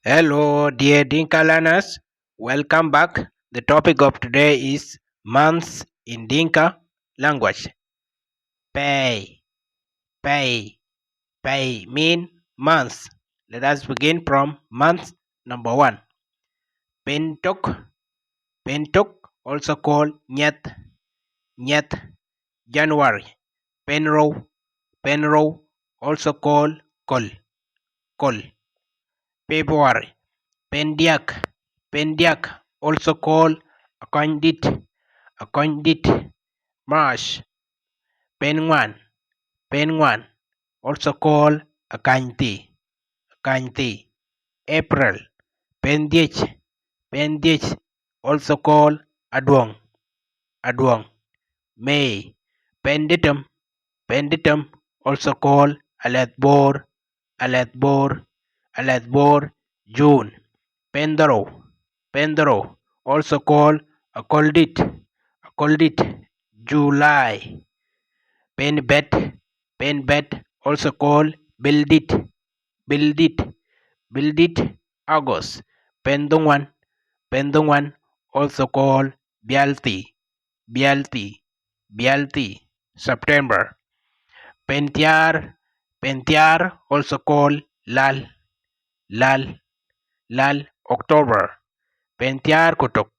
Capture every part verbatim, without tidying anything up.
Hello, dear Dinka learners. Welcome back. The topic of today is months in Dinka language. Pɛɛi, pɛɛi, pɛɛi mean months. Let us begin from month number one. Pɛɛi tök, pɛɛi tök, also called nyɛth, nyɛth. January. Pɛɛi rou, pɛɛi rou, also called köl, köl. February. Pɛɛi diäk, pɛɛi diäk, also called akɔ̈nydït, akɔ̈nydït. March. Pɛɛi ŋuan, pɛɛi ŋuan, also called akanythii, akanythii. April. Pɛɛi dhiëc, pɛɛi dhiëc, also called aduɔŋ, aduɔŋ. May. Pɛɛi dhetem, pɛɛi dhetem, also called alɛthboor, alɛthboor, alɛthboor. June. Pɛɛi dhorou, pɛɛi dhorou, also called aköldït, aköldït. July. Pɛɛi bɛ̈t, pɛɛi bɛ̈t, also called bildït, bildït, bildït. August. Pɛɛi dhoŋuan, pɛɛi dhoŋuan, also called biälthii, biälthii, biälthii. September. Pɛɛi thiäär, pɛɛi thiäär, also called lal, lal, lal. October. Pɛɛi thiäär ku tök,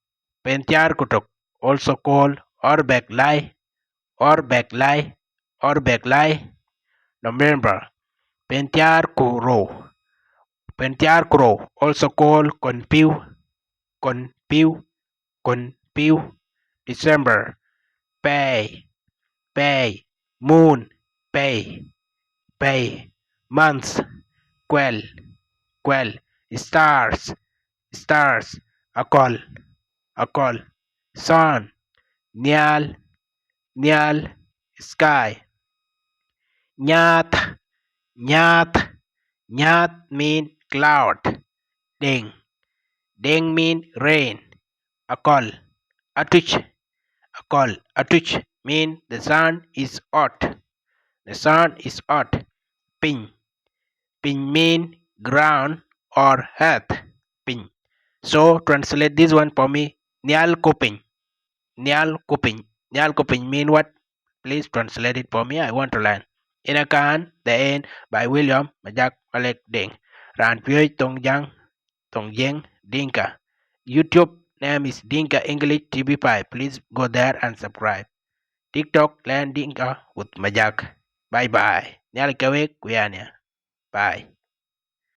pɛɛi thiäär ku tök, also called ɣɔr bɛ̈k lai, ɣɔr bɛ̈k lai, ɣɔr bɛ̈k lai. November. Pɛɛi thiäär ku rou, pɛɛi thiäär ku rou, also called kɔn piu, kɔn piu, kɔn piu. December. Pɛɛi, pɛɛi. Moon. Pɛɛi, pɛɛi. Months. Kuɛl, kuɛl. Stars, stars. Aköl, aköl. Sun. Nhial, nhial. Sky. Nyaath, nyaath, nyaath mean cloud. Deŋ, deŋ mean rain. Aköl, atuc, aköl, atuc mean the sun is hot, the sun is hot. Piny, piny mean ground or earth. Piny. So translate this one for me. Nhial ku piny, nhial ku piny, nhial ku piny mean what? Please translate it for me. I want to learn. Yen akan The End by William Majak Malek Deŋ. Raan piööc thoŋ Jäŋ, thoŋ Jiëŋ, Dinka. YouTube name is Dinka English T V five. Please go there and subscribe. TikTok, Learn Dinka with Majak. Bye bye. Nhial ke wek ku yɛn ya. Bye.